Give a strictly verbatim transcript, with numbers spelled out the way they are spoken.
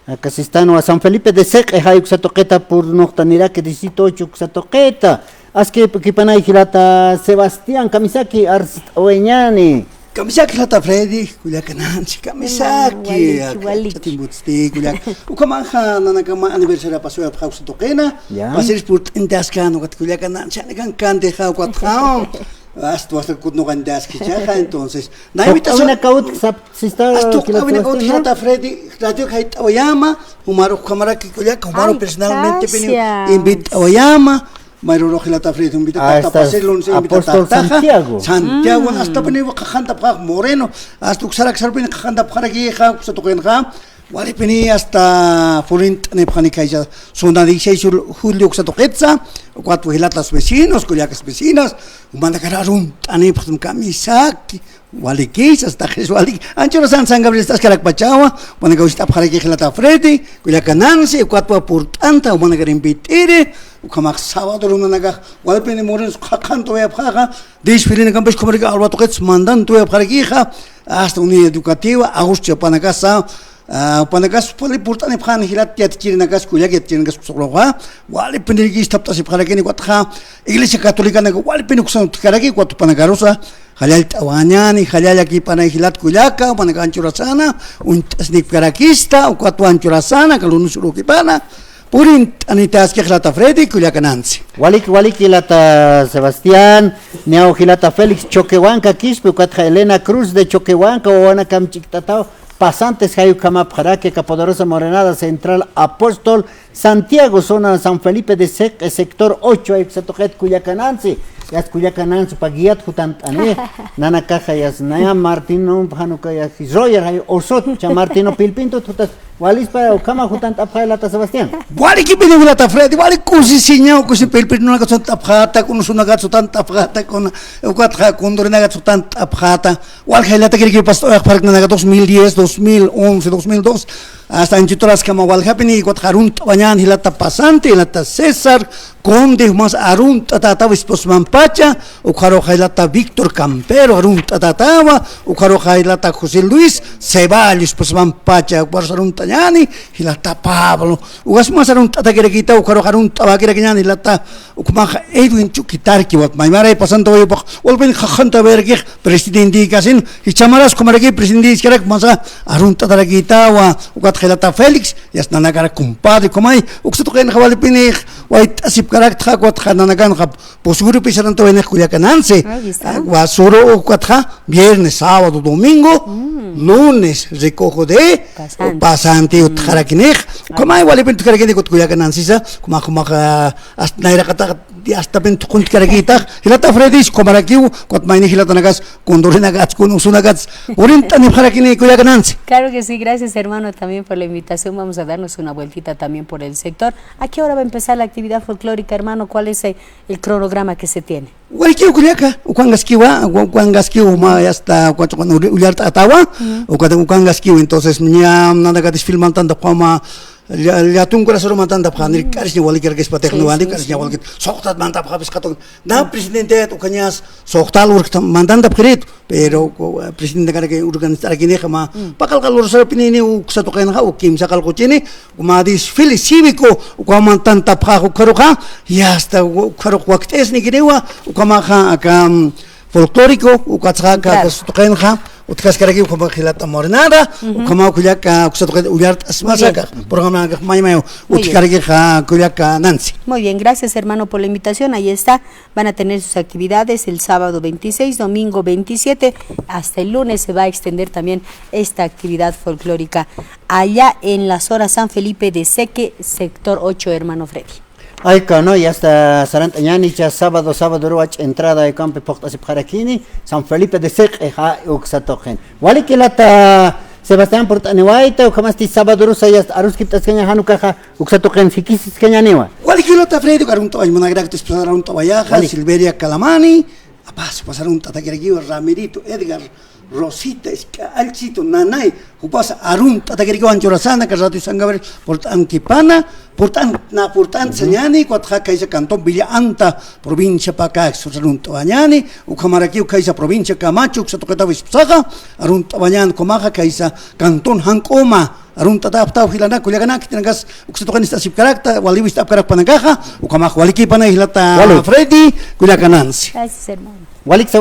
Aka sistanwa San Felipe de Seq'e, jay uksa tuqita purnuqtaniraki distrito ocho uksa tuqita. Aski kipanay jilata Sebastián, kamisaki arst'awayañäni. Kamisaki jilata Freddy, kullaka Nancy, kamisaki. Walik, walik. Chatimbusti, kullaka. Ukhamaxa nanakama aniversario pasawayapxä uksa tuqina. Ya. Pasir purt'intaskän ukat kullaka Nancy, anikan kantixa ukatxa. Hasta, hasta kut nuqantaskichaxa, entonces. Na invitación. Hasta ukawinakawt sap, sista, hasta ukawinakawt jilata Freddy, radio jayt'awayama, jumaru ukhamaraki kullaka, jumaru personalmente pini invit'awayama. Mayruruw jilata Freddy, invita a esta pasir lunes, invita apóstol Santiago. Santiago, hasta pini qhaqantapxä Moreno, hasta uksarak sarpini qhaqantapxarakixa, uksa tuqinxa. Walipini hasta purint'anipxani khaysa, zona dieciséis jul-, julio uksa tuqitsa, ukat jilatas vecinos, kullakas vecinas, jumanakar arunt'anipxtam kamisaki, walikis, hasta qis walik, anchurasan San Gabriel, hasta askarakpachawa, jumanaka wist'apxaraki jilata Freddy, kullaka Nancy, ukatwa purt'anta, jumanakar invit'iri, ukhamax sábado runanakax, walipini Morenos qhaqantawayapxäxa, desfilenakampis ukhamaraki alwa tuqits mandantawayapxarakixa, hasta unidad educativa, agosto jupanakasa, Ah, jupanakas wali purt'anipxän jilat yatichirinakas, kullaka yatichirinakas uksa tuqinxa, walipiniraki ist'apt'asipxarakini, ukatxa Iglesia Catolicanaka walipini uksan utjkaraki, ukat jupanakarusa jallallt'awañäni, jallalla kipanay jilat kullaka, jupanaka anchurasana, uñt'asinikparakista, ukatwa anchurasana, aka lunes urukipana, purint'anitaski jilata Freddy, kullaka Nancy. Walik, walik jilata Sebastián, niyaw jilata Félix Choquehuanca Quispe, ukatxa Elena Cruz de Choquehuanca, wawanakam ch'ikt'ataw, pasantes, jay ukhamapxaraki aka poderosa Morenada Central Apóstol Santiago, zona San Felipe de Seq'e, sector ocho, jay uksa tuqit kullaka Nancy, yast kullaka Nancy, pä guiat jutant'ani, nanakaxa yast naya Martino, jan uka yast Roger, jay usut, cha Martino Pilpinto, jutas, walispa ukhama jutant'apxä jilata Sebastián. Walikipini jilata Freddy, wali kusisiñaw, kusi Pilpintonakat jutant'apxäta, kunusunakat jutant'apxäta, kuna, ukatxa Condorinakat jutant'apxäta, Walja jilata kirki past'awayapxarakini nanaka dos mil diez, dos mil once, dos mil doce, hasta anchuturaskama waljapini, ukatxa arunt'awañän jilata pasante, jilata César Conde, jumas arunt'atätawa esposamanpacha, ukxaruxa jilata Víctor Campero arunt'atätawa, ukxaruxa jilata José Luis Ceballos esposamanpacha, ukxarus arunt'añäni, jilata Pablo, ukas jumas arunt'atakirakïtawa, ukxarux arunt'awakirakiñäni jilata, ukhamaxa Edwin Chuquitarqui, ukat maymaray pasantawayupxi, walpin qhaqantawayarakixa, presidentïkasin, jichhamaras ukhamaraki presidentïskarak, jumasa arunt'atarakïtawa, ukat jilata Félix, yast nanakarak compadre, ukhamay, uksa tuqinxa walipinix, wayt'asipkaraktxa, ukatxa nanakanxa, Pusuru pisarantawayanix kullaka Nancy. Ay, ¿listo? Ah, wasuru ukatxa, viernes, sábado, domingo, lunes, recojo de pasante, pasante utjarakinix. Ay. Ukhamay walipin utjarakinix ukat kullaka Nancysa, ukhama, ukhamaxa, hasta nayraqatax, hasta pin tuquntkarakiñax. Jilata Freddy, ukhamarakiw, ukat mayni jilatanakas, Condorinakat, kunusunakats, uñt'anipxarakini kullaka Nancy. Claro que sí, gracias hermano también por la invitación. Vamos a darnos una vueltita también por el sector. ¿A qué hora va a empezar la actividad folclórica, hermano? ¿Cuál es, eh, el cronograma que se tiene? Walikiw kullaka, ukankaskiwa, ukankaskiw mä hasta ukat ukan ullart'atawa, ukat ukankaskiw, entonces, ña nanaka desfile mantantapxäma, lla-, llätunkurasuru mantantapxä, nirk'arisña walikirakispa, tecno walikirisña walikit, suxtat mantapxäpis qhatu, na presidente, ukañas, suxtal urkta mantantapxiritu, pero, presidente karaki organizarakinix mä, paqallq lurasarapinini, uksa tuqinxa, uk kimsa qallquchini, mä desfile cívico, uka mantantapxä ukxaruxa, y hasta ukxarux wakt'isnikiniwa, ukhamaxa aka, mm, folclórico, ukatxa aka, claro, uksa tuqinxa, utjaskarakiw ukhama jilata Morenada, ukhama kullaka, uksa tuqin ullart'asmasaka, programa maymayo, utjkarakixa kullaka Nancy. Muy bien, gracias hermano por la invitación, ahí está. Van a tener sus actividades el sábado veintiséis, domingo veintisiete, hasta el lunes se va a extender también esta actividad folclórica allá en la zona San Felipe de Seq'e, sector ocho, hermano Freddy. Ay, kano, ya está, sarantañäni, ya sábado, sábado ruwach entrada, ay, kampi phuqt'asipxarakini, San Felipe de Seq'e, ja, uksa tuqin. Walik jilata Sebastián purt'aniwayta, ukhamasti sábado rusa, ya está, aruskipt'askaña, jan ukaxa, uksa tuqin jikisiskañäniwa. Walik jilata Freddy, arunt'awañ munagraktis, arunt'awayaxa, walik. Silveria Calamani, apas, pas arunt'atakirakiwa, Ramirito, Edgar, Rosita, isk'a allchito, nanay, jupas arunt'atakirakiwa anchurasana, aka Radio San Gabriel, purt'ankipana, purt'an, na purt'an sañäni, ukatxa khaysa cantón Villa Anta, provincia Pacajes, arunt'awañäni, ukhamarakiw khaysa provincia Camacho, uksa tuqitaw ispsaxa, arunt'awañän ukhamaxa khaysa cantón Jank'uma, Arunt'ata aptaw jilanak, kullakanak, khitinakasa uksa tuqin ist'asipkarakta, wali wist'apkarakpanakaxa, ukhamax walikipana jilata Freddy, kullakanansi. Gracias, hermano. Walik